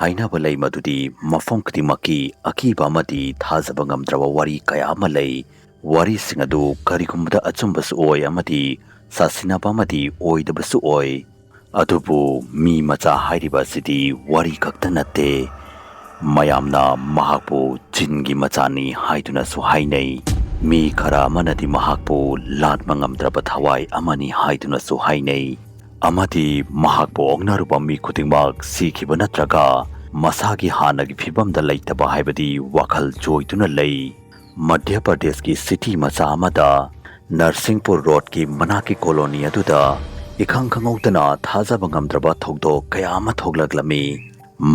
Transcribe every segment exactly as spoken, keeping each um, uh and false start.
ꯍꯥꯏꯅꯕ ꯂꯩ ꯃꯗꯨꯗꯤ ꯃꯐꯝ ꯈꯨꯗꯤꯡꯃꯛꯀꯤ ꯑꯀꯤꯕ ꯑꯃꯗꯤ ꯊꯥꯖꯕ ꯉꯝꯗ꯭ꯔꯕ ꯋꯥꯔꯤ ꯀꯌꯥ ꯑꯃ ꯂꯩ꯫ ꯋꯥꯔꯤꯁꯤꯡ ꯑꯗꯨ ꯀꯔꯤꯒꯨꯝꯕꯗ ꯑꯆꯨꯝꯕꯁꯨ ꯑꯣꯏ ꯑꯃꯗꯤ ꯁꯥꯁꯤꯟꯅꯕ ꯑꯃꯗꯤ ꯑꯣꯏꯗꯕꯁꯨ ꯑꯣꯏ꯫ ꯑꯗꯨꯕꯨ ꯃꯤ ꯃꯆꯥ ꯍꯥꯏꯔꯤꯕ ꯑꯁꯤꯗꯤ ꯋꯥꯔꯤ ꯈꯛꯇ ꯅꯠꯇꯦ꯫ ꯃꯌꯥꯝꯅ ꯃꯍꯥꯛꯄꯨ ꯖꯤꯟꯒꯤ ꯃꯆꯥꯅꯤ ꯍꯥꯏꯗꯨꯅꯁꯨ ꯍꯥꯏꯅꯩ꯫ ꯃꯤ ꯈꯔ ꯑꯃꯅꯗꯤ ꯃꯍꯥꯛꯄꯨ ꯂꯥꯠꯄ ꯉꯝꯗ꯭ꯔꯕ ꯊꯋꯥꯏ ꯑꯃꯅꯤ ꯍꯥꯏꯗꯨꯅꯁꯨ ꯍꯥꯏꯅꯩ꯫ ꯑꯃꯗꯤ ꯃꯍꯥꯛꯄꯨ ꯑꯣꯛꯅꯔꯨꯕ ꯃꯤ ꯈꯨꯗꯤꯡꯃꯛ ꯁꯤꯈꯤꯕ ꯅꯠꯇ꯭ꯔꯒ ꯃꯁꯥꯒꯤ ꯍꯥꯟꯅꯒꯤ ꯐꯤꯕꯝꯗ ꯂꯩꯇꯕ ꯍꯥꯏꯕꯗꯤ ꯋꯥꯈꯜ ꯆꯣꯏꯗꯨꯅ ꯂꯩ꯫ ꯃꯙ꯭ꯌ ꯄ꯭ꯔꯗꯦꯁꯀꯤ ꯁꯤꯇꯤ ꯃꯆꯥ ꯑꯃꯗ ꯅꯔꯁꯤꯡꯄꯨꯔ ꯔꯣꯗꯀꯤ ꯃꯅꯥꯛꯀꯤ ꯀꯣꯂꯣꯅꯤ ꯑꯗꯨꯗ ꯏꯈꯪ ꯈꯪꯍꯧꯗꯅ ꯊꯥꯖꯕ ꯉꯝꯗ꯭ꯔꯕ ꯊꯧꯗꯣꯛ ꯀꯌꯥ ꯑꯃ ꯊꯣꯛꯂꯛꯂꯝꯃꯤ꯫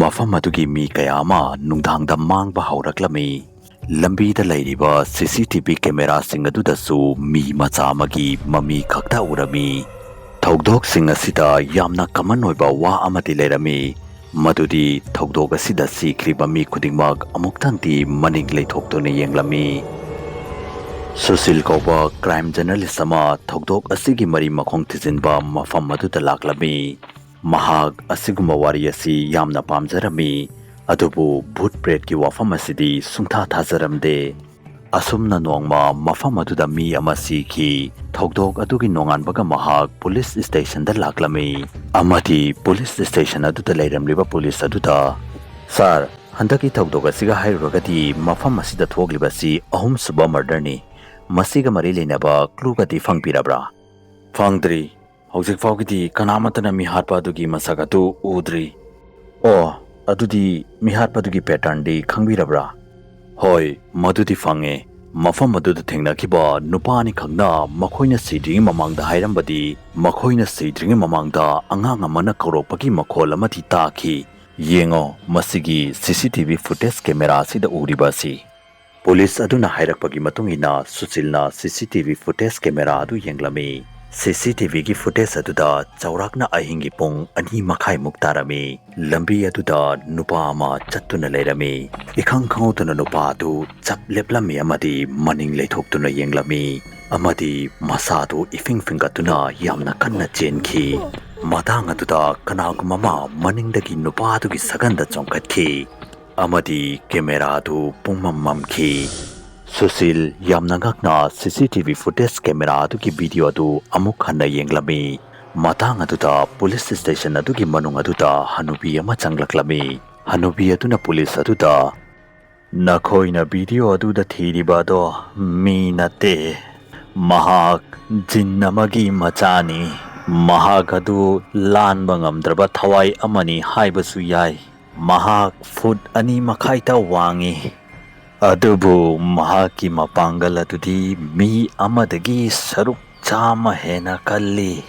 ꯃꯐꯝ ꯑꯗꯨꯒꯤ ꯃꯤ ꯀꯌꯥ ꯑꯃ ꯅꯨꯡꯗꯥꯡꯗ ꯃꯥꯡꯕ ꯍꯧꯔꯛꯂꯝꯃꯤ꯫ ꯂꯝꯕꯤꯗ ꯂꯩꯔꯤꯕ ꯁꯤ ꯁꯤ ꯇꯤ ꯚꯤ ꯀꯦꯃꯦꯔꯥꯁꯤꯡ ꯑꯗꯨꯗꯁꯨ ꯃꯤ ꯃꯆꯥ ꯑꯃꯒꯤ ꯃꯃꯤ ꯈꯛꯇ ꯎꯔꯝꯃꯤ꯫ ꯊꯧꯗꯣꯛꯁꯤꯡ ꯑꯁꯤꯗ ꯌꯥꯝꯅ ꯀꯃꯟ ꯑꯣꯏꯕ ꯋꯥ ꯑꯃꯗꯤ ꯂꯩꯔꯝꯃꯤ, ꯃꯗꯨꯗꯤ ꯊꯧꯗꯣꯛ ꯑꯁꯤꯗ ꯁꯤꯈ꯭ꯔꯤꯕ ꯃꯤ ꯈꯨꯗꯤꯡꯃꯛ ꯑꯃꯨꯛꯇꯪꯗꯤ ꯃꯅꯤꯡ ꯂꯩꯊꯣꯛꯇꯨꯅ ꯌꯦꯡꯂꯝꯃꯤ꯫ ꯁꯨꯁꯤꯜ ꯀꯧꯕ ꯀ꯭ꯔꯥꯏꯝ ꯖꯔꯅꯦꯂꯤꯁ ꯑꯃ ꯊꯧꯗꯣꯛ ꯑꯁꯤꯒꯤ ꯃꯔꯤ ꯃꯈꯣꯡ ꯊꯤꯖꯤꯟꯕ ꯃꯐꯝ ꯑꯗꯨꯗ ꯂꯥꯛꯂꯝꯃꯤ꯫ ꯃꯍꯥꯛ ꯑꯁꯤꯒꯨꯝꯕ ꯋꯥꯔꯤ ꯑꯁꯤ ꯌꯥꯝꯅ ꯄꯥꯝꯖꯔꯝꯃꯤ, ꯑꯗꯨꯕꯨ ꯚꯨꯠ ꯄ꯭ꯔꯦꯠꯀꯤ ꯋꯥꯐꯝ ꯑꯁꯤꯗꯤ ꯁꯨꯡꯊꯥ ꯊꯥꯖꯔꯝꯗꯦ꯫ ꯑꯁꯨꯝꯅ ꯅꯣꯡꯃ ꯃꯐꯝ ꯑꯗꯨꯗ ꯃꯤ ꯑꯃ ꯁꯤꯈꯤ꯫ ꯊꯧꯗꯣꯛ ꯑꯗꯨꯒꯤ ꯅꯣꯡꯉꯥꯟꯕꯒ ꯃꯍꯥꯛ ꯄꯨꯂꯤꯁ ꯁ꯭ꯇꯦꯁꯟꯗ ꯂꯥꯛꯂꯝꯃꯤ ꯑꯃꯗꯤ ꯄꯨꯂꯤꯁ ꯁ꯭ꯇꯦꯁꯟ ꯑꯗꯨꯗ ꯂꯩꯔꯝꯂꯤꯕ ꯄꯨꯂꯤꯁ ꯑꯗꯨꯗ, "ꯁꯥꯔ, ꯍꯟꯗꯛꯀꯤ ꯊꯧꯗꯣꯛ ꯑꯁꯤꯒ ꯍꯥꯏꯔꯨꯔꯒꯗꯤ ꯃꯐꯝ ꯑꯁꯤꯗ ꯊꯣꯛꯂꯤꯕ ꯑꯁꯤ ꯑꯍꯨꯝꯁꯨꯕ ꯃꯔꯗꯔꯅꯤ꯫ ꯃꯁꯤꯒ ꯃꯔꯤ ꯂꯩꯅꯕ ꯀ꯭ꯂꯨꯒꯗꯤ ꯐꯪꯕꯤꯔꯕ꯭ꯔꯥ?" "ꯐꯪꯗ꯭ꯔꯤ꯫ ꯍꯧꯖꯤꯛ ꯐꯥꯎꯒꯤꯗꯤ ꯀꯅꯥꯃꯠꯇꯅ ꯃꯤꯍꯥꯠꯄ ꯑꯗꯨꯒꯤ ꯃꯁꯛ ꯑꯗꯨ ꯎꯗ꯭ꯔꯤ꯫" "ꯑꯣ, ꯑꯗꯨꯗꯤ ꯃꯤꯍꯥꯠꯄꯗꯨꯒꯤ ꯄꯦꯇꯔꯟꯗꯤ ꯈꯪꯕꯤꯔꯕ꯭ꯔꯥ?" "ꯍꯣꯏ, ꯃꯗꯨꯗꯤ ꯐꯪꯉꯦ꯫ ꯃꯐꯝ ꯑꯗꯨꯗ ꯊꯦꯡꯅꯈꯤꯕ ꯅꯨꯄꯥ ꯑꯅꯤꯈꯛꯅ ꯃꯈꯣꯏꯅ ꯁꯤꯗ꯭ꯔꯤꯉꯩ ꯃꯃꯥꯡꯗ ꯍꯥꯏꯔꯝꯕꯗꯤ, ꯃꯈꯣꯏꯅ ꯁꯤꯗ꯭ꯔꯤꯉꯩ ꯃꯃꯥꯡꯗ ꯑꯉꯥꯡ ꯑꯃꯅ ꯀꯧꯔꯛꯄꯒꯤ ꯃꯈꯣꯜ ꯑꯃꯗꯤ ꯇꯥꯈꯤ꯫ ꯌꯦꯡꯉꯣ, ꯃꯁꯤꯒꯤ ꯁꯤ C T V footage camera ꯑꯁꯤꯗ ꯎꯔꯤꯕ ꯑꯁꯤ꯫" ꯄꯨꯂꯤꯁ ꯑꯗꯨꯅ ꯍꯥꯏꯔꯛꯄꯒꯤ ꯃꯇꯨꯡ ꯏꯟꯅ ꯁꯨꯁꯤꯜꯅ ꯁꯤ C T V footage camera ꯑꯗꯨ ꯌꯦꯡꯂꯝꯃꯤ꯫ ꯁꯤ ꯁꯤ ꯇꯤ ꯚꯤꯒꯤ ꯐꯨꯇꯦꯖ ꯑꯗꯨꯗ ꯆꯥꯎꯔꯥꯛꯅ ꯑꯍꯤꯡꯒꯤ ꯄꯨꯡ ꯑꯅꯤ ꯃꯈꯥꯏꯃꯨꯛ ꯇꯥꯔꯝꯃꯤ꯫ ꯂꯝꯕꯤ ꯑꯗꯨꯗ ꯅꯨꯄꯥ ꯑꯃ ꯆꯠꯇꯨꯅ ꯂꯩꯔꯝꯃꯤ꯫ ꯏꯈꯪ ꯈꯪꯍꯧꯗꯅ ꯅꯨꯄꯥ ꯑꯗꯨ ꯆꯞ ꯂꯦꯞꯂꯝꯃꯤ ꯑꯃꯗꯤ ꯃꯅꯤꯡ ꯂꯩꯊꯣꯛꯇꯨꯅ ꯌꯦꯡꯂꯝꯃꯤ ꯑꯃꯗꯤ ꯃꯁꯥꯗꯨ ꯏꯐꯤꯡ ꯐꯤꯡꯒꯠꯇꯨꯅ ꯌꯥꯝꯅ ꯀꯟꯅ ꯆꯦꯟꯈꯤ꯫ ꯃꯇꯥꯡ ꯑꯗꯨꯗ ꯀꯅꯥꯒꯨꯝꯕ ꯑꯃ ꯃꯅꯤꯡꯗꯒꯤ ꯅꯨꯄꯥ ꯑꯗꯨꯒꯤ ꯁꯒꯟꯗ ꯆꯣꯡꯈꯠꯈꯤ ꯑꯃꯗꯤ ꯀꯦꯃꯦꯔꯥ ꯑꯗꯨ ꯄꯨꯡꯃꯝ ꯃꯝꯈꯤ꯫ ꯁꯨꯁꯤꯜ ꯌꯥꯝꯅ ꯉꯛꯅ ꯁꯤ C T V footage camera ꯑꯗꯨꯒꯤ ꯚꯤꯗꯤꯑꯣ ꯑꯗꯨ ꯑꯃꯨꯛ ꯍꯟꯅ ꯌꯦꯡꯂꯝꯃꯤ꯫ ꯃꯇꯥꯡ ꯑꯗꯨꯗ ꯄꯨꯂꯤꯁ ꯁ꯭ꯇꯦꯁꯟ ꯑꯗꯨꯒꯤ ꯃꯅꯨꯡ ꯑꯗꯨꯗ ꯍꯅꯨꯕꯤ ꯑꯃ ꯆꯪꯂꯛꯂꯝꯃꯤ꯫ ꯍꯅꯨꯕꯤ ꯑꯗꯨꯅ ꯄꯨꯂꯤꯁ ꯑꯗꯨꯗ, "ꯅꯈꯣꯏꯅ ꯚꯤꯗꯤꯑꯣ ꯑꯗꯨꯗ ꯊꯤꯔꯤꯕ ꯑꯗꯣ ꯃꯤ ꯅꯠꯇꯦ꯫ ꯃꯍꯥꯛ ꯖꯤꯟ ꯑꯃꯒꯤ ꯃꯆꯥꯅꯤ꯫ ꯃꯍꯥꯛ ꯑꯗꯨ ꯂꯥꯟꯕ ꯉꯝꯗ꯭ꯔꯕ ꯊꯋꯥꯏ ꯑꯃꯅꯤ ꯍꯥꯏꯕꯁꯨ ꯌꯥꯏ꯫ ꯃꯍꯥꯛ ꯐꯨꯠ ꯑꯅꯤ ꯃꯈꯥꯏꯇ ꯋꯥꯡꯏ꯫ ꯑꯗꯨꯕꯨ ꯃꯍꯥꯛꯀꯤ ꯃꯄꯥꯡꯒꯜ ꯑꯗꯨꯗꯤ ꯃꯤ ꯑꯃꯗꯒꯤ ꯁꯔꯨꯛ ꯆꯥꯝꯃ ꯍꯦꯟꯅ ꯀꯜꯂꯤ꯫"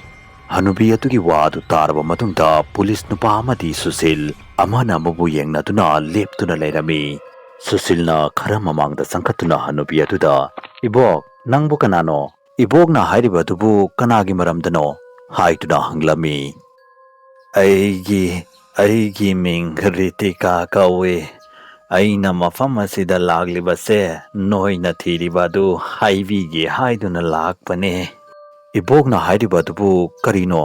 ꯍꯅꯨꯕꯤ ꯑꯗꯨꯒꯤ ꯋꯥ ꯑꯗꯨ ꯇꯥꯔꯕ ꯃꯇꯨꯡꯗ ꯄꯨꯂꯤꯁ ꯅꯨꯄꯥ ꯑꯃꯗꯤ ꯁꯨꯁꯤꯜ ꯑꯃꯅ ꯑꯃꯕꯨ ꯌꯦꯡꯅꯗꯨꯅ ꯂꯦꯞꯇꯨꯅ ꯂꯩꯔꯝꯃꯤ꯫ ꯁꯨꯁꯤꯜꯅ ꯈꯔ ꯃꯃꯥꯡꯗ ꯆꯪꯈꯠꯇꯨꯅ ꯍꯅꯨꯕꯤ ꯑꯗꯨꯗ, "ꯏꯕꯣꯛ, ꯅꯪꯕꯨ ꯀꯅꯥꯅꯣ? ꯏꯕꯣꯛꯅ ꯍꯥꯏꯔꯤꯕ ꯑꯗꯨꯕꯨ ꯀꯅꯥꯒꯤ ꯃꯔꯝꯗꯅꯣ?" ꯍꯥꯏꯗꯨꯅ ꯍꯪꯂꯝꯃꯤ꯫ "ꯑꯩꯒꯤ, ꯑꯩꯒꯤ ꯃꯤꯡ ꯔꯤꯇꯤꯀꯥ ꯀꯧꯏ꯫ ꯑꯩꯅ ꯃꯐꯝ ꯑꯁꯤꯗ ꯂꯥꯛꯂꯤꯕꯁꯦ ꯅꯣꯏꯅ ꯊꯤꯔꯤꯕ ꯑꯗꯨ ꯍꯥꯏꯕꯤꯒꯦ ꯍꯥꯏꯗꯨꯅ ꯂꯥꯛꯄꯅꯦ꯫" "ꯏꯕꯣꯛꯅ ꯍꯥꯏꯔꯤꯕ ꯑꯗꯨꯕꯨ ꯀꯔꯤꯅꯣ?"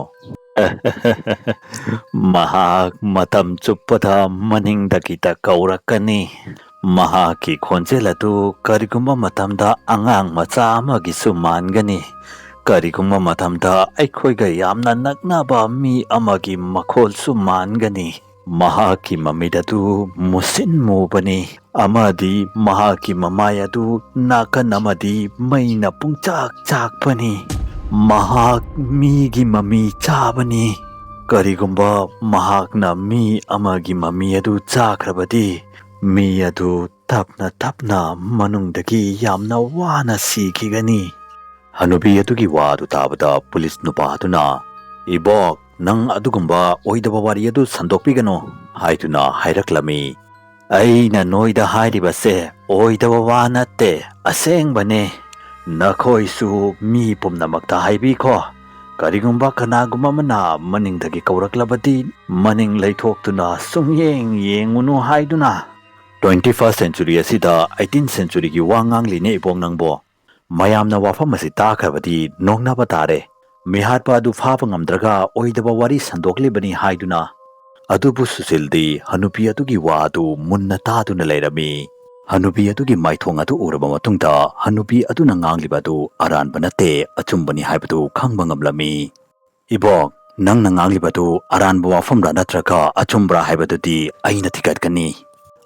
"ꯃꯍꯥꯛ ꯃꯇꯝ ꯆꯨꯞꯄꯗ ꯃꯅꯤꯡꯗꯒꯤꯗ ꯀꯧꯔꯛꯀꯅꯤ꯫ ꯃꯍꯥꯛꯀꯤ ꯈꯣꯟꯖꯦꯜ ꯑꯗꯨ ꯀꯔꯤꯒꯨꯝꯕ ꯃꯇꯝꯗ ꯑꯉꯥꯡ ꯃꯆꯥ ꯑꯃꯒꯤꯁꯨ ꯃꯥꯟꯒꯅꯤ꯫ ꯀꯔꯤꯒꯨꯝꯕ ꯃꯇꯝꯗ ꯑꯩꯈꯣꯏꯒ ꯌꯥꯝꯅ ꯅꯛꯅꯕ ꯃꯤ ꯑꯃꯒꯤ ꯃꯈꯣꯜꯁꯨ ꯃꯥꯟꯒꯅꯤ꯫ ꯃꯍꯥꯛꯀꯤ ꯃꯃꯤꯠ ꯑꯗꯨ ꯃꯨꯁꯤꯟ ꯃꯨꯕꯅꯤ ꯑꯃꯗꯤ ꯃꯍꯥꯛꯀꯤ ꯃꯃꯥꯏ ꯑꯗꯨ ꯅꯥꯀꯟ ꯑꯃꯗꯤ ꯃꯩꯅ ꯄꯨꯡꯆꯥꯛ ꯆꯥꯛꯄꯅꯤ꯫ ꯃꯍꯥꯛ ꯃꯤꯒꯤ ꯃꯃꯤ ꯆꯥꯕꯅꯤ꯫ ꯀꯔꯤꯒꯨꯝꯕ ꯃꯍꯥꯛꯅ ꯃꯤ ꯑꯃꯒꯤ ꯃꯃꯤ ꯑꯗꯨ ꯆꯥꯈ꯭ꯔꯕꯗꯤ, ꯃꯤ ꯑꯗꯨ ꯇꯞꯅ ꯇꯞꯅ ꯃꯅꯨꯡꯗꯒꯤ ꯌꯥꯝꯅ ꯋꯥꯅ ꯁꯤꯈꯤꯒꯅꯤ꯫" ꯍꯅꯨꯕꯤ ꯑꯗꯨꯒꯤ ꯋꯥ ꯑꯗꯨ ꯇꯥꯕꯗ ꯄꯨꯂꯤꯁ ꯅꯨꯄꯥ ꯑꯗꯨꯅ, "ꯏꯕꯣꯛ, ꯅꯪ ꯑꯗꯨꯒꯨꯝꯕ ꯑꯣꯏꯗꯕ ꯋꯥꯔꯤ ꯑꯗꯨ ꯁꯟꯗꯣꯛꯄꯤꯒꯅꯨ" ꯍꯥꯏꯗꯨꯅ ꯍꯥꯏꯔꯛꯂꯝꯃꯤ꯫ "ꯑꯩꯅ ꯅꯣꯏꯗ ꯍꯥꯏꯔꯤꯕꯁꯦ ꯑꯣꯏꯗꯕ ꯋꯥ ꯅꯠꯇꯦ, ꯑꯁꯦꯡꯕꯅꯦ꯫ ꯅꯈꯣꯏꯁꯨ ꯃꯤ ꯄꯨꯝꯅꯃꯛꯇ ꯍꯥꯏꯕꯤꯈꯣ꯫ ꯀꯔꯤꯒꯨꯝꯕ ꯀꯅꯥꯒꯨꯝꯕ ꯑꯃꯅ ꯃꯅꯤꯡꯗꯒꯤ ꯀꯧꯔꯛꯂꯕꯗꯤ, ꯃꯅꯤꯡ ꯂꯩꯊꯣꯛꯇꯨꯅ ꯁꯨꯡꯌꯦꯡ ꯌꯦꯡꯉꯨꯅꯨ ꯍꯥꯏꯗꯨꯅ꯫" "Twenty first century ꯑꯁꯤꯗ eighteen centuryꯒꯤ ꯋꯥ ꯉꯥꯡꯂꯤꯅꯦ ꯏꯕꯣꯛ ꯅꯪꯕꯣ꯫ ꯃꯌꯥꯝꯅ ꯋꯥꯐꯝ ꯑꯁꯤ ꯇꯥꯈ꯭ꯔꯕꯗꯤ ꯅꯣꯛꯅꯕ ꯇꯥꯔꯦ꯫ ꯃꯤꯍꯥꯠꯄ ꯑꯗꯨ ꯐꯥꯕ ꯉꯝꯗ꯭ꯔꯒ ꯑꯣꯏꯗꯕ ꯋꯥꯔꯤ ꯁꯟꯗꯣꯛꯂꯤꯕꯅꯤ ꯍꯥꯏꯗꯨꯅ꯫ ꯑꯗꯨꯕꯨ ꯁꯨꯁꯤꯜꯗꯤ ꯍꯅꯨꯄꯤ ꯑꯗꯨꯒꯤ ꯋꯥ ꯑꯗꯨ ꯃꯨꯟꯅ ꯇꯥꯗꯨꯅ ꯂꯩꯔꯝꯃꯤ꯫ ꯍꯅꯨꯄꯤ ꯑꯗꯨꯒꯤ ꯃꯥꯏꯊꯣꯡ ꯑꯗꯨ ꯎꯔꯕ ꯃꯇꯨꯡꯗ ꯍꯅꯨꯄꯤ ꯑꯗꯨꯅ ꯉꯥꯡꯂꯤꯕ ꯑꯗꯨ ꯑꯔꯥꯟꯕ ꯅꯠꯇꯦ, ꯑꯆꯨꯝꯕꯅꯤ ꯍꯥꯏꯕꯗꯨ ꯈꯪꯕ ꯉꯝꯂꯝꯃꯤ꯫ "ꯏꯕꯣꯛ, ꯅꯪꯅ ꯉꯥꯡꯂꯤꯕꯗꯨ ꯑꯔꯥꯟꯕ ꯋꯥꯐꯝꯔꯥ ꯅꯠꯇ꯭ꯔꯒ ꯑꯆꯨꯝꯕ꯭ꯔꯥ ꯍꯥꯏꯕꯗꯨꯗꯤ ꯑꯩꯅ ꯊꯤꯒꯠꯀꯅꯤ꯫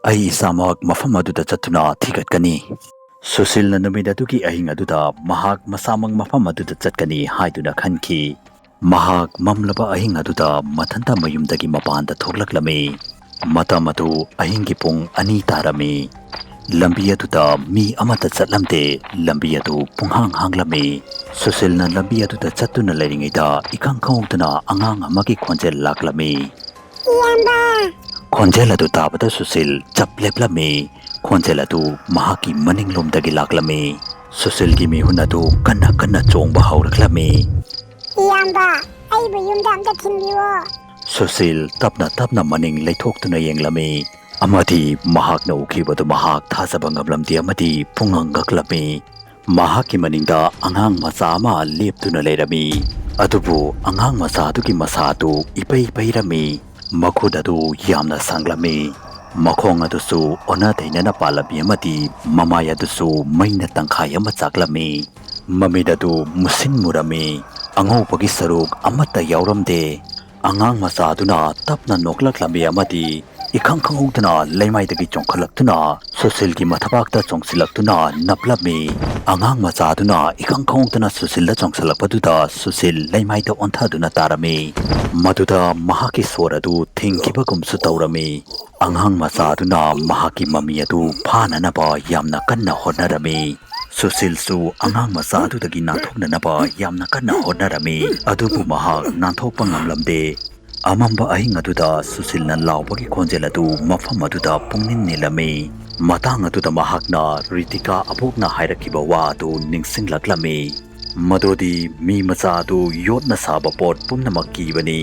ꯑꯩ ꯏꯁꯥꯃꯛ ꯃꯐꯝ ꯑꯗꯨꯗ ꯆꯠꯇꯨꯅ ꯊꯤꯒꯠꯀꯅꯤ꯫" ꯁꯨꯁꯤꯜꯅ ꯅꯨꯃꯤꯠ ꯑꯗꯨꯒꯤ ꯑꯍꯤꯡ ꯑꯗꯨꯗ ꯃꯍꯥꯛ ꯃꯁꯥꯃꯛ ꯃꯐꯝ ꯑꯗꯨꯗ ꯆꯠꯀꯅꯤ ꯍꯥꯏꯗꯨꯅ ꯈꯟꯈꯤ꯫ ꯃꯍꯥꯛ ꯃꯝꯂꯕ ꯑꯍꯤꯡ ꯑꯗꯨꯗ ꯃꯊꯟꯇ ꯃꯌꯨꯝꯗꯒꯤ ꯃꯄꯥꯟꯗ ꯊꯣꯛꯂꯛꯂꯝꯃꯤ꯫ ꯃꯇꯝ ꯑꯗꯨ ꯑꯍꯤꯡꯒꯤ ꯄꯨꯡ ꯑꯅꯤ ꯇꯥꯔꯝꯃꯤ꯫ ꯂꯝꯕꯤ ꯑꯗꯨꯗ ꯃꯤ ꯑꯃꯠꯇ ꯆꯠꯂꯝꯗꯦ꯫ ꯂꯝꯕꯤ ꯑꯗꯨ ꯄꯨꯡꯍꯥꯡ ꯍꯥꯡꯂꯝꯃꯤ꯫ ꯁꯨꯁꯤꯜꯅ ꯂꯝꯕꯤ ꯑꯗꯨꯗ ꯆꯠꯇꯨꯅ ꯂꯩꯔꯤꯉꯩꯗ ꯏꯈꯪ ꯈꯪꯍꯧꯗꯅ ꯑꯉꯥꯡ ꯑꯃꯒꯤ ꯈꯣꯟꯖꯦꯜ ꯂꯥꯛꯂꯝꯃꯤ꯫ "ꯏꯌꯥꯝꯕ!" ꯈꯣꯟꯖꯦꯜ ꯑꯗꯨ ꯇꯥꯕꯗ ꯁꯨꯁꯤꯜ ꯆꯞ ꯂꯦꯞꯂꯝꯃꯤ꯫ ꯈꯣꯟꯖꯦꯜ ꯑꯗꯨ ꯃꯍꯥꯛꯀꯤ ꯃꯅꯤꯡꯂꯣꯝꯗꯒꯤ ꯂꯥꯛꯂꯝꯃꯤ꯫ ꯁꯨꯁꯤꯜꯒꯤ ꯃꯤꯍꯨꯟ ꯑꯗꯨ ꯀꯟꯅ ꯀꯟꯅ ꯆꯣꯡꯕ ꯍꯧꯔꯛꯂꯝꯃꯤ꯫ "ꯏꯌꯥꯝꯕ, ꯑꯩꯕꯨ ꯌꯨꯝꯗ ꯑꯝꯇ ꯊꯤꯟꯕꯤꯌꯣ꯫" ꯁꯨꯁꯤꯜ ꯇꯞꯅ ꯇꯞꯅ ꯃꯅꯤꯡ ꯂꯩꯊꯣꯛꯇꯨꯅ ꯌꯦꯡꯂꯝꯃꯤ ꯑꯃꯗꯤ ꯃꯍꯥꯛꯅ ꯎꯈꯤꯕꯗꯨ ꯃꯍꯥꯛ ꯊꯥꯖꯕ ꯉꯝꯂꯝꯗꯦ ꯑꯃꯗꯤ ꯄꯨꯡꯉꯛ ꯉꯛꯂꯝꯃꯤ꯫ ꯃꯍꯥꯛꯀꯤ ꯃꯅꯤꯡꯗ ꯑꯉꯥꯡ ꯃꯆꯥ ꯑꯃ ꯂꯦꯞꯇꯨꯅ ꯂꯩꯔꯝꯃꯤ꯫ ꯑꯗꯨꯕꯨ ꯑꯉꯥꯡ ꯃꯆꯥ ꯑꯗꯨꯒꯤ ꯃꯁꯥ ꯑꯗꯨ ꯏꯄꯩ ꯄꯩꯔꯝꯃꯤ꯫ ꯃꯈꯨꯠ ꯑꯗꯨ ꯌꯥꯝꯅ ꯁꯥꯡꯂꯝꯃꯤ꯫ ꯃꯈꯣꯡ ꯑꯗꯨꯁꯨ ꯑꯣꯟꯅ ꯇꯩꯅꯅ ꯄꯥꯜꯂꯝꯃꯤ ꯑꯃꯗꯤ ꯃꯃꯥꯏ ꯑꯗꯨꯁꯨ ꯃꯩꯅ ꯇꯪꯈꯥꯏ ꯑꯃ ꯆꯥꯛꯂꯝꯃꯤ꯫ ꯃꯃꯤꯠ ꯑꯗꯨ ꯃꯨꯁꯤꯟ ꯃꯨꯔꯝꯃꯤ꯫ ꯑꯉꯧꯕꯒꯤ ꯁꯔꯨꯛ ꯑꯃꯠꯇ ꯌꯥꯎꯔꯝꯗꯦ꯫ ꯑꯉꯥꯡ ꯃꯆꯥꯗꯨꯅ ꯇꯞꯅ ꯅꯣꯛꯂꯛꯂꯝꯃꯤ ꯑꯃꯗꯤ ꯏꯈꯪ ꯈꯪꯍꯧꯗꯅ ꯂꯩꯃꯥꯏꯗꯒꯤ ꯆꯣꯡꯈꯠꯂꯛꯇꯨꯅ ꯁꯨꯁꯤꯜꯒꯤ ꯃꯊꯕꯥꯛꯇ ꯆꯣꯡꯁꯤꯜꯂꯛꯇꯨꯅ ꯅꯞꯂꯝꯃꯤ꯫ ꯑꯉꯥꯡ ꯃꯆꯥꯗꯨꯅ ꯏꯈꯪ ꯈꯪꯍꯧꯗꯅ ꯁꯨꯁꯤꯜꯗ ꯆꯣꯡꯁꯤꯜꯂꯛꯄꯗꯨꯗ ꯁꯨꯁꯤꯜ ꯂꯩꯃꯥꯏꯗ ꯑꯣꯟꯊꯗꯨꯅ ꯇꯥꯔꯝꯃꯤ꯫ ꯃꯗꯨꯗ ꯃꯍꯥꯛꯀꯤ ꯁꯣꯔ ꯑꯗꯨ ꯊꯤꯡꯈꯤꯕꯒꯨꯝꯁꯨ ꯇꯧꯔꯝꯃꯤ꯫ ꯑꯉꯥꯡ ꯃꯆꯥꯗꯨꯅ ꯃꯍꯥꯛꯀꯤ ꯃꯃꯤ ꯑꯗꯨ ꯐꯥꯅꯅꯕ ꯌꯥꯝꯅ ꯀꯟꯅ ꯍꯣꯠꯅꯔꯝꯃꯤ꯫ ꯁꯨꯁꯤꯜꯁꯨ ꯑꯉꯥꯡ ꯃꯆꯥ ꯑꯗꯨꯗꯒꯤ ꯅꯥꯟꯊꯣꯛꯅꯅꯕ ꯌꯥꯝꯅ ꯀꯟꯅ ꯍꯣꯠꯅꯔꯝꯃꯤ꯫ ꯑꯗꯨꯕꯨ ꯃꯍꯥꯛ ꯅꯥꯟꯊꯣꯛꯄ ꯉꯝꯂꯝꯗꯦ꯫ ꯑꯃꯝꯕ ꯑꯍꯤꯡ ꯑꯗꯨꯗ ꯁꯨꯁꯤꯜꯅ ꯂꯥꯎꯕꯒꯤ ꯈꯣꯟꯖꯦꯜ ꯑꯗꯨ ꯃꯐꯝ ꯑꯗꯨꯗ ꯄꯨꯡꯅꯤꯟ ꯅꯤꯜꯂꯝꯃꯤ꯫ ꯃꯇꯥꯡ ꯑꯗꯨꯗ ꯃꯍꯥꯛꯅ ꯔꯤꯇꯤꯀꯥ ꯑꯕꯣꯛꯅ ꯍꯥꯏꯔꯛꯈꯤꯕ ꯋꯥ ꯑꯗꯨ ꯅꯤꯡꯁꯤꯡꯂꯛꯂꯝꯃꯤ꯫ ꯃꯗꯨꯗꯤ ꯃꯤ ꯃꯆꯥ ꯑꯗꯨ ꯌꯣꯠꯅ ꯁꯥꯕ ꯄꯣꯠ ꯄꯨꯝꯅꯃꯛ ꯀꯤꯕꯅꯤ꯫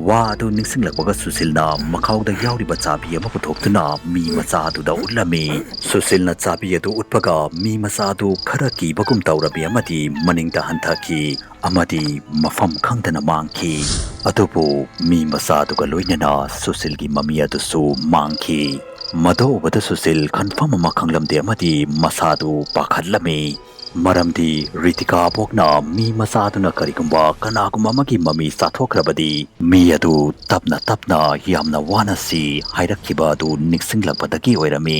ꯋꯥ ꯑꯗꯨ ꯅꯤꯡꯁꯤꯡꯂꯛꯄꯒ ꯁꯨꯁꯤꯜꯅ ꯃꯈꯥꯎꯗ ꯌꯥꯎꯔꯤꯕ ꯆꯥꯕꯤ ꯑꯃ ꯄꯨꯊꯣꯛꯇꯨꯅ ꯃꯤ ꯃꯆꯥ ꯑꯗꯨꯗ ꯎꯠꯂꯝꯃꯤ꯫ ꯁꯨꯁꯤꯜꯅ ꯆꯥꯕꯤ ꯑꯗꯨ ꯎꯠꯄꯒ ꯃꯤ ꯃꯆꯥ ꯑꯗꯨ ꯈꯔ ꯀꯤꯕꯒꯨꯝ ꯇꯧꯔꯝꯃꯤ ꯑꯃꯗꯤ ꯃꯅꯤꯡꯗ ꯍꯟꯊꯈꯤ ꯑꯃꯗꯤ ꯃꯐꯝ ꯈꯪꯗꯅ ꯃꯥꯡꯈꯤ꯫ ꯑꯗꯨꯕꯨ ꯃꯤ ꯃꯆꯥ ꯑꯗꯨꯒ ꯂꯣꯏꯅꯅ ꯁꯨꯁꯤꯜꯒꯤ ꯃꯃꯤ ꯑꯗꯨꯁꯨ ꯃꯥꯡꯈꯤ꯫ ꯃꯗꯨ ꯎꯕꯗ ꯁꯨꯁꯤꯜ ꯈꯟꯐꯝ ꯑꯃ ꯈꯪꯂꯝꯗꯦ ꯑꯃꯗꯤ ꯃꯁꯥꯗꯨ ꯄꯥꯈꯠꯂꯝꯃꯤ꯫ ꯃꯔꯝꯗꯤ ꯔꯤꯇꯤꯀꯥ ꯑꯕꯣꯛꯅ ꯃꯤ ꯃꯆꯥꯗꯨꯅ ꯀꯔꯤꯒꯨꯝꯕ ꯀꯅꯥꯒꯨꯝꯕ ꯑꯃꯒꯤ ꯃꯃꯤ ꯆꯥꯊꯣꯛꯈ꯭ꯔꯕꯗꯤ ꯃꯤ ꯑꯗꯨ ꯇꯞꯅ ꯇꯞꯅ ꯌꯥꯝꯅ ꯋꯥꯅ ꯁꯤ ꯍꯥꯏꯔꯛꯈꯤꯕ ꯑꯗꯨ ꯅꯤꯡꯁꯤꯡꯂꯛꯄꯗꯒꯤ ꯑꯣꯏꯔꯝꯃꯤ꯫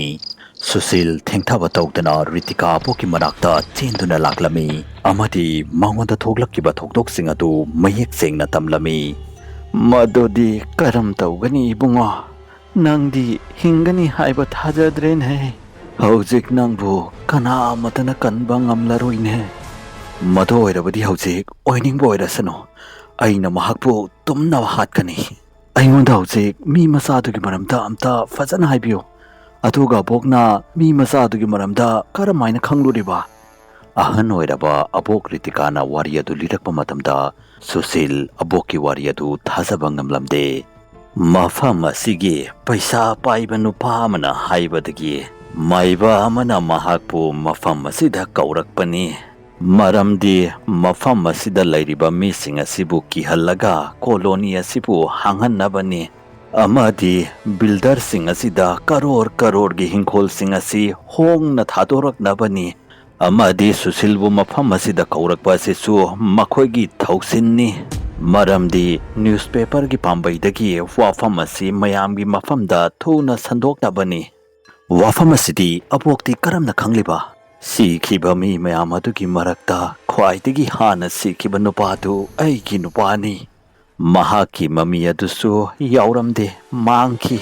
ꯁꯨꯁꯤꯜ ꯊꯦꯡꯊꯕ ꯇꯧꯗꯅ ꯔꯤꯇꯤꯀꯥ ꯑꯕꯣꯛꯀꯤ ꯃꯅꯥꯛꯇ ꯆꯦꯟꯗꯨꯅ ꯂꯥꯛꯂꯝꯃꯤ ꯑꯃꯗꯤ ꯃꯉꯣꯟꯗ ꯊꯣꯛꯂꯛꯈꯤꯕ ꯊꯧꯗꯣꯛꯁꯤꯡ ꯑꯗꯨ ꯃꯌꯦꯛ ꯁꯦꯡꯅ ꯇꯝꯂꯝꯃꯤ꯫ "ꯃꯗꯨꯗꯤ ꯀꯔꯝ ꯇꯧꯒꯅꯤ ꯏꯕꯨꯡꯉꯣ? ꯅꯪꯗꯤ ꯍꯤꯡꯒꯅꯤ ꯍꯥꯏꯕ ꯊꯥꯖꯗ꯭ꯔꯦꯅꯦ꯫ ꯍꯧꯖꯤꯛ ꯅꯪꯕꯨ ꯀꯅꯥ ꯑꯃꯠꯇꯅ ꯀꯟꯕ ꯉꯝꯂꯔꯣꯏꯅꯦ꯫ ꯃꯗꯨ ꯑꯣꯏꯔꯕꯗꯤ ꯍꯧꯖꯤꯛ ꯑꯣꯏꯅꯤꯡꯕ ꯑꯣꯏꯔꯁꯅꯨ, ꯑꯩꯅ ꯃꯍꯥꯛꯄꯨ ꯇꯨꯝꯅꯕ ꯍꯥꯠꯀꯅꯤ꯫ ꯑꯩꯉꯣꯟꯗ ꯍꯧꯖꯤꯛ ꯃꯤ ꯃꯆꯥꯗꯨꯒꯤ ꯃꯔꯝꯗ ꯑꯝꯇ ꯐꯖꯅ ꯍꯥꯏꯕꯤꯌꯨ꯫ ꯑꯗꯨꯒ ꯑꯕꯣꯛꯅ ꯃꯤ ꯃꯆꯥꯗꯨꯒꯤ ꯃꯔꯝꯗ ꯀꯔꯝꯍꯥꯏꯅ ꯈꯪꯂꯨꯔꯤꯕ?" ꯑꯍꯟ ꯑꯣꯏꯔꯕ ꯑꯕꯣꯛ ꯔꯤꯇꯤꯀꯥꯅ ꯋꯥꯔꯤ ꯑꯗꯨ ꯂꯤꯔꯛꯄ ꯃꯇꯝꯗ ꯁꯨꯁꯤꯜ ꯑꯕꯣꯛꯀꯤ ꯋꯥꯔꯤ ꯑꯗꯨ ꯊꯥꯖꯕ ꯉꯝꯂꯝꯗꯦ꯫ "ꯃꯐꯝ ꯑꯁꯤꯒꯤ ꯄꯩꯁꯥ ꯄꯥꯏꯕ ꯅꯨꯄꯥ ꯑꯃꯅ ꯍꯥꯏꯕꯗꯒꯤ ꯃꯥꯏꯕ ꯑꯃꯅ ꯃꯍꯥꯛꯄꯨ ꯃꯐꯝ ꯑꯁꯤꯗ ꯀꯧꯔꯛꯄꯅꯤ꯫ ꯃꯔꯝꯗꯤ ꯃꯐꯝ ꯑꯁꯤꯗ ꯂꯩꯔꯤꯕ ꯃꯤꯁꯤꯡ ꯑꯁꯤꯕꯨ ꯀꯤꯍꯜꯂꯒ ꯀꯣꯂꯣꯅꯤ ꯑꯁꯤꯕꯨ ꯍꯥꯡꯍꯟꯅꯕꯅꯤ ꯑꯃꯗꯤ ꯕꯤꯜꯗꯔꯁꯤꯡ ꯑꯁꯤꯗ ꯀꯔꯣꯔ ꯀꯔꯣꯔꯒꯤ ꯍꯤꯡꯈꯣꯜꯁꯤꯡ ꯑꯁꯤ ꯍꯣꯡꯅ ꯊꯥꯗꯣꯔꯛꯅꯕꯅꯤ꯫ ꯑꯃꯗꯤ ꯁꯨꯁꯤꯜꯕꯨ ꯃꯐꯝ ꯑꯁꯤꯗ ꯀꯧꯔꯛꯄ ꯑꯁꯤꯁꯨ ꯃꯈꯣꯏꯒꯤ ꯊꯧꯁꯤꯟꯅꯤ꯫ ꯃꯔꯝꯗꯤ ꯅ꯭ꯌꯨꯁꯄꯦꯄꯔꯒꯤ ꯄꯥꯝꯕꯩꯗꯒꯤ ꯋꯥꯐꯝ ꯑꯁꯤ ꯃꯌꯥꯝꯒꯤ ꯃꯐꯝꯗ ꯊꯨꯅ ꯁꯟꯗꯣꯛꯅꯕꯅꯤ꯫ ꯋꯥꯐꯝ ꯑꯁꯤꯗꯤ ꯑꯕꯣꯛꯇꯤ ꯀꯔꯝꯅ ꯈꯪꯂꯤꯕ? ꯁꯤꯈꯤꯕ ꯃꯤ ꯃꯌꯥꯝ ꯑꯗꯨꯒꯤ ꯃꯔꯛꯇ ꯈ꯭ꯋꯥꯏꯗꯒꯤ ꯍꯥꯟꯅ ꯁꯤꯈꯤꯕ ꯅꯨꯄꯥꯗꯨ ꯑꯩꯒꯤ ꯅꯨꯄꯥꯅꯤ꯫ ꯃꯍꯥꯛꯀꯤ ꯃꯃꯤ ꯑꯗꯨꯁꯨ ꯌꯥꯎꯔꯝꯗꯦ, ꯃꯥꯡꯈꯤ꯫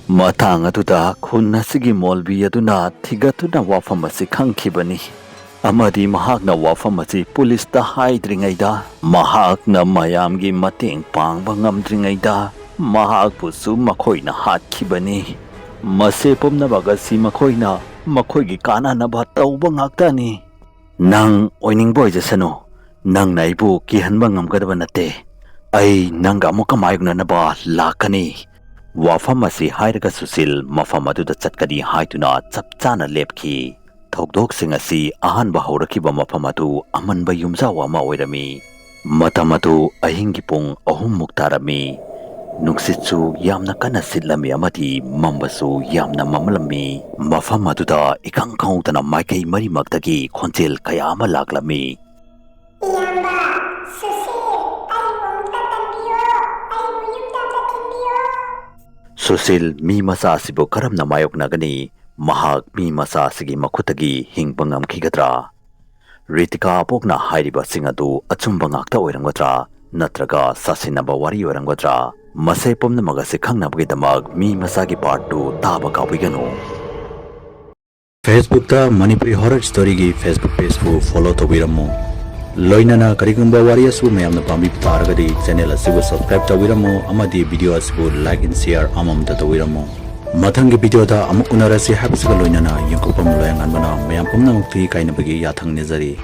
ꯃꯇꯥꯡ ꯑꯗꯨꯗ ꯈꯨꯟ ꯑꯁꯤꯒꯤ ꯃꯣꯜꯕꯤ ꯑꯗꯨꯅ ꯊꯤꯒꯠꯇꯨꯅ ꯋꯥꯐꯝ ꯑꯁꯤ ꯈꯪꯈꯤꯕꯅꯤ ꯑꯃꯗꯤ ꯃꯍꯥꯛꯅ ꯋꯥꯐꯝ ꯑꯁꯤ ꯄꯨꯂꯤꯁꯇ ꯍꯥꯏꯗ꯭ꯔꯤꯉꯩꯗ, ꯃꯍꯥꯛꯅ ꯃꯌꯥꯝꯒꯤ ꯃꯇꯦꯡ ꯄꯥꯡꯕ ꯉꯝꯗ꯭ꯔꯤꯉꯩꯗ ꯃꯍꯥꯛꯄꯨꯁꯨ ꯃꯈꯣꯏꯅ ꯍꯥꯠꯈꯤꯕꯅꯤ꯫ ꯃꯁꯤ ꯄꯨꯝꯅꯃꯛ ꯑꯁꯤ ꯃꯈꯣꯏꯅ ꯃꯈꯣꯏꯒꯤ ꯀꯥꯟꯅꯅꯕ ꯇꯧꯕ ꯉꯥꯛꯇꯅꯤ꯫ ꯅꯪ ꯑꯣꯏꯅꯤꯡꯕ ꯑꯣꯏꯖꯁꯅꯨ, ꯅꯪꯅ ꯑꯩꯕꯨ ꯀꯤꯍꯟꯕ ꯉꯝꯒꯗꯕ ꯅꯠꯇꯦ꯫ ꯑꯩ ꯅꯪꯒ ꯑꯃꯨꯛꯀ ꯃꯥꯌꯣꯛꯅꯅꯕ ꯂꯥꯛꯀꯅꯤ꯫ ꯋꯥꯐꯝ ꯑꯁꯤ ꯍꯥꯏꯔꯒ ꯁꯨꯁꯤꯜ ꯃꯐꯝ ꯑꯗꯨꯗ ꯆꯠꯀꯅꯤ ꯍꯥꯏꯗꯨꯅ ꯆꯞ ꯆꯥꯅ ꯂꯦꯞꯈꯤ꯫ ꯊꯧꯗꯣꯛꯁꯤꯡ ꯑꯁꯤ ꯑꯍꯥꯟꯕ ꯍꯧꯔꯛꯈꯤꯕ ꯃꯐꯝ ꯑꯗꯨ ꯑꯃꯟꯕ ꯌꯨꯝꯖꯥꯎ ꯑꯃ ꯑꯣꯏꯔꯝꯃꯤ꯫ ꯃꯇꯝ ꯑꯗꯨ ꯑꯍꯤꯡꯒꯤ ꯄꯨꯡ ꯑꯍꯨꯝꯃꯨꯛ ꯇꯥꯔꯝꯃꯤ꯫ ꯅꯨꯡꯁꯤꯠꯁꯨ ꯌꯥꯝꯅ ꯀꯟꯅ ꯁꯤꯠꯂꯝꯃꯤ ꯑꯃꯗꯤ ꯃꯝꯕꯁꯨ ꯌꯥꯝꯅ ꯃꯝꯂꯝꯃꯤ꯫ ꯃꯐꯝ ꯑꯗꯨꯗ ꯏꯈꯪ ꯈꯪꯍꯧꯗꯅ ꯃꯥꯏꯀꯩ ꯃꯔꯤꯃꯛꯇꯒꯤ ꯈꯣꯟꯖꯦꯜ ꯀꯌꯥ ꯑꯃ ꯂꯥꯛꯂꯝꯃꯤ꯫ "ꯏꯌꯥꯝꯕ, ꯁꯨꯁꯤꯜ, ꯑꯩꯕꯨ ꯑꯃꯨꯛꯇ ꯀꯟꯕꯤꯌꯣ, ꯑꯩꯕꯨ ꯌꯨꯝꯗ ꯑꯃꯨꯛꯇ ꯊꯤꯟꯕꯤꯌꯣ꯫" ꯁꯨꯁꯤꯜ ꯃꯤ ꯃꯆꯥ ꯑꯁꯤꯕꯨ ꯀꯔꯝꯅ ꯃꯥꯌꯣꯛꯅꯒꯅꯤ? ꯃꯍꯥꯛ ꯃꯤ ꯃꯆꯥ ꯑꯁꯤꯒꯤ ꯃꯈꯨꯠꯇꯒꯤ ꯍꯤꯡꯕ ꯉꯝꯈꯤꯒꯗ꯭ꯔꯥ? ꯔꯤꯇꯤꯀꯥ ꯑꯕꯣꯛꯅ ꯍꯥꯏꯔꯤꯕꯁꯤꯡ ꯑꯗꯨ ꯑꯆꯨꯝꯕ ꯉꯥꯛꯇ ꯑꯣꯏꯔꯝꯒꯗ꯭ꯔꯥ? ꯅꯠꯇ꯭ꯔꯒ ꯁꯥꯁꯤꯟꯅꯕ ꯋꯥꯔꯤ ꯑꯣꯏꯔꯝꯒꯗ꯭ꯔꯥ? ꯃꯁꯤ ꯄꯨꯝꯅꯃꯛ ꯑꯁꯤ ꯈꯪꯅꯕꯒꯤꯗꯃꯛ ꯃꯤ ꯃꯆꯥꯒꯤ part two ꯇꯥꯕ ꯀꯥꯎꯕꯤꯒꯅꯨ꯫ Facebook-ꯇ Manipuri Horror Story-ꯒꯤ Facebook page-ꯄꯨ follow ꯇꯧꯕꯤꯔꯝꯃꯨ꯫ ꯂꯣꯏꯅꯅ ꯀꯔꯤꯒꯨꯝꯕ ꯋꯥꯔꯤ ꯑꯁꯤꯕꯨ ꯃꯌꯥꯝꯅ ꯄꯥꯝꯕꯤꯕ ꯇꯥꯔꯒꯗꯤ channel ꯑꯁꯤꯕꯨ subscribe ꯇꯧꯕꯤꯔꯝꯃꯨ ꯑꯃꯗꯤ video ꯑꯁꯤꯕꯨ like and share ꯑꯃꯃꯝꯇ ꯇꯧꯕꯤꯔꯝꯃꯨ꯫ ꯃꯊꯪꯒꯤ video-ꯗ ꯑꯃꯨꯛ ꯎꯅꯔꯁꯤ ꯍꯥꯏꯕꯁꯤꯒ ꯂꯣꯏꯅꯅ ꯌꯦꯡꯊꯣꯛꯐꯝ ꯂꯣꯌꯥꯉꯥꯟꯕꯅ ꯃꯌꯥꯝ ꯄꯨꯝꯅꯃꯛꯀꯤ ꯀꯥꯏꯅꯕꯒꯤ ꯌꯥꯊꯪ ꯅꯤꯖꯔꯤ꯫